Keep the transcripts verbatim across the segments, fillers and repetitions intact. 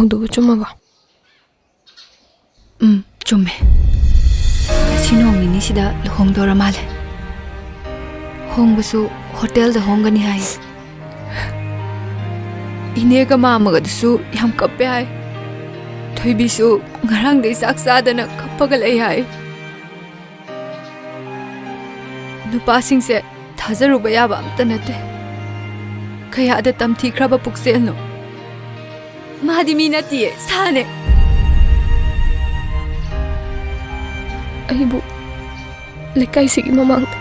ꯑꯗꯨꯕꯨ ꯆꯨꯝꯃꯕꯣ? ꯎꯝ, ꯆꯨꯝꯃꯦ꯫ ꯉꯁꯤ ꯅꯣꯡ ꯅꯤꯅꯤꯁꯤꯗ ꯂꯨꯍꯣꯡꯗꯣꯔ ꯃꯥꯜꯂꯦ꯫ ꯍꯣꯡꯕꯁꯨ ꯍꯣꯇꯦꯜꯗ ꯍꯣꯡꯒꯅꯤ ꯍꯥꯏ꯫ ꯏꯅꯦꯒ ꯃꯥꯃꯒꯗꯨꯁꯨ ꯌꯥꯝ ꯀꯞꯄꯦ ꯍꯥꯏ꯫ ꯊꯣꯏꯕꯤꯁꯨ ꯉꯔꯥꯡꯗꯩ ꯆꯥꯛ ꯆꯥꯗꯅ ꯀꯞꯄꯒ ꯂꯩ ꯍꯥꯏ꯫ ꯅꯨꯄꯥꯁꯤꯡꯁꯦ ꯊꯥꯖꯔꯨꯕ ꯌꯥꯕ ꯑꯝꯇ ꯅꯠꯇꯦ꯫ ꯀꯌꯥꯗ ꯇꯝꯊꯤꯈ꯭ꯔꯕ ꯄꯨꯛꯆꯦꯜꯅꯣ꯫ ꯃꯥꯗꯤ ꯃꯤ ꯅꯠꯇꯤꯌꯦ, ꯁꯥꯅꯦ꯫ ꯑꯩꯕꯨ ꯂꯩꯀꯥꯏꯁꯤꯒꯤ ꯃꯃꯥꯡꯗ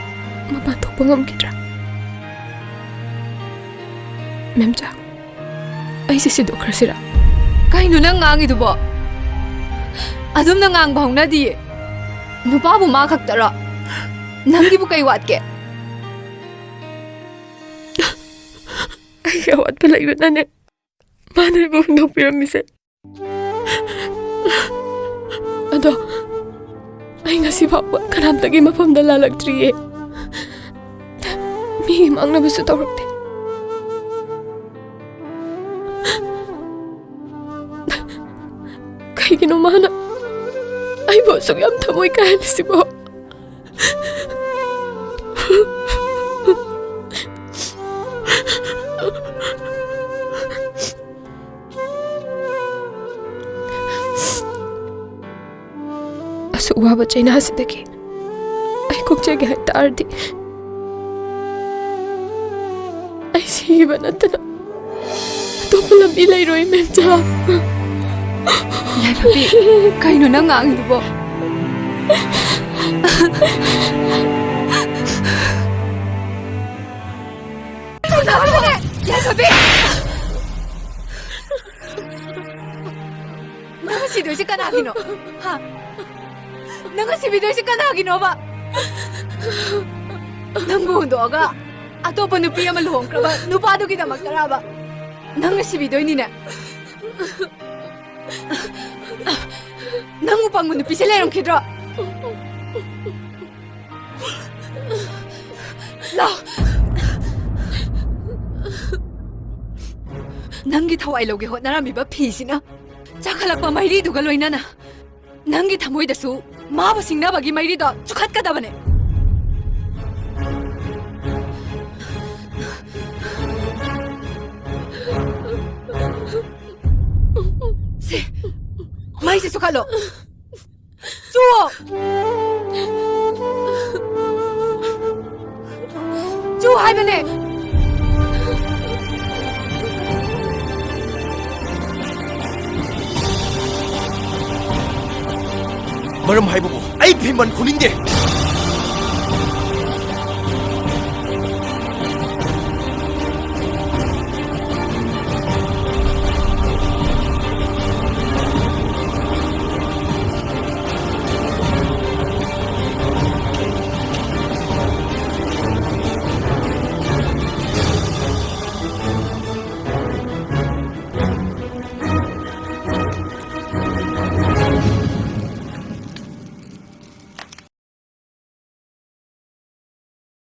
ꯃꯄꯥꯟ ꯊꯣꯛꯄ ꯉꯝꯈꯤꯗ꯭ꯔꯥ? ꯃꯦꯝꯆꯥ, ꯑꯩꯁꯦ ꯁꯤꯗꯣꯛꯈ꯭ꯔꯁꯤꯔꯥ? ꯀꯩꯅꯣ ꯅꯪ ꯉꯥꯡꯉꯤꯗꯨꯕꯣ? ꯑꯗꯨꯝꯅ ꯉꯥꯡꯕ ꯍꯧꯅꯗꯤꯌꯦ꯫ ꯅꯨꯄꯥꯕꯨ ꯃꯥ ꯈꯛꯇꯔꯣ? ꯅꯪꯒꯤꯕꯨ ꯀꯩ ꯋꯥꯠꯀꯦ? ꯑꯩꯒꯤ ꯑꯋꯥꯠꯄ ꯂꯩꯕꯅꯅꯦ ꯃꯥꯅ ꯑꯩꯕꯨ ꯍꯨꯟꯗꯣꯛꯄꯤꯔꯝꯃꯤꯁꯦ꯫ ꯑꯗꯣ ꯑꯩ ꯉꯁꯤ ꯐꯥꯎꯕ ꯀꯅꯥꯝꯇꯒꯤ ꯃꯐꯝꯗ ꯂꯥꯜꯂꯛꯇ꯭ꯔꯤꯌꯦ꯫ ꯃꯤꯒꯤ ꯃꯥꯡꯅꯕꯁꯨ ꯇꯧꯔꯛꯇꯦ꯫ ꯀꯩꯒꯤꯅꯣ ꯃꯥꯅ ꯑꯩꯕꯨ ꯑꯁꯨꯛ ꯌꯥꯝ ꯊꯃꯣꯏ ꯀꯥꯏꯍꯜꯂꯤꯁꯤꯕꯣ? ꯑꯁꯨꯛ ꯋꯥꯕ ꯆꯩꯅꯥꯁꯤꯗꯒꯤ ꯑꯩ ꯀꯣꯛꯆꯒꯦ ꯍꯥꯏ ꯇꯥꯔꯗꯤ, ꯑꯩ ꯁꯤꯕ ꯅꯠꯇꯅ ꯑꯇꯣꯞꯄ ꯂꯝꯕꯤ ꯂꯩꯔꯣꯏ, ꯃꯦꯝꯆꯥ꯫ ꯌꯥꯏꯐꯕꯤ, ꯀꯩꯅꯣ ꯅꯪ ꯉꯥꯡꯉꯤꯗꯨꯕꯣ? ꯌꯥꯏꯐꯕꯤ! ꯅꯪ ꯁꯤꯗꯣꯏꯁꯤ ꯀꯅꯥꯒꯤꯅꯣ? ꯍꯥ? ꯅꯪ ꯁꯤꯕꯤꯗꯣꯏꯁꯤ ꯀꯅꯥꯒꯤꯅꯣꯕ? ꯅꯪꯕꯨ ꯍꯨꯟꯗꯣꯛꯑꯒ ꯑꯇꯣꯞꯄ ꯅꯨꯄꯤ ꯑꯃ ꯂꯨꯍꯣꯡꯈ꯭ꯔꯕ ꯅꯨꯄꯥꯗꯨꯒꯤꯗꯃꯛꯇꯔꯕ ꯅꯪꯅ ꯁꯤꯕꯤꯗꯣꯏꯅꯤꯅꯦ? ꯅꯪꯕꯨ ꯄꯪꯕ ꯅꯨꯄꯤꯁꯦ ꯂꯩꯔꯝꯈꯤꯗ꯭ꯔꯣ? ꯂꯥꯎ! ꯅꯪꯒꯤ ꯊꯋꯥꯏ ꯂꯧꯒꯦ ꯍꯣꯠꯅꯔꯝꯃꯤꯕ ꯐꯤꯁꯤꯅ ꯆꯥꯈꯠꯂꯛꯄ ꯃꯩꯔꯤꯗꯨꯒ ꯂꯣꯏꯅꯅ ꯅꯪꯒꯤ ꯊꯃꯣꯏꯗꯁꯨ ꯃꯥꯕꯨ ꯁꯤꯡꯅꯕꯒꯤ ꯃꯩꯔꯤꯗꯣ ꯆꯨꯈꯠꯀꯗꯕꯅꯦ꯫ ꯁꯦ, ꯃꯩꯁꯦ ꯆꯨꯈꯠꯂꯣ꯫ ꯆꯨ! ꯆꯨ ꯍꯥꯏꯕꯅꯦ! ꯃꯔꯝ ꯍꯥꯏꯕꯕꯨ ꯑꯩ ꯐꯤꯃꯟ ꯈꯨꯅꯤꯡꯗꯦ꯫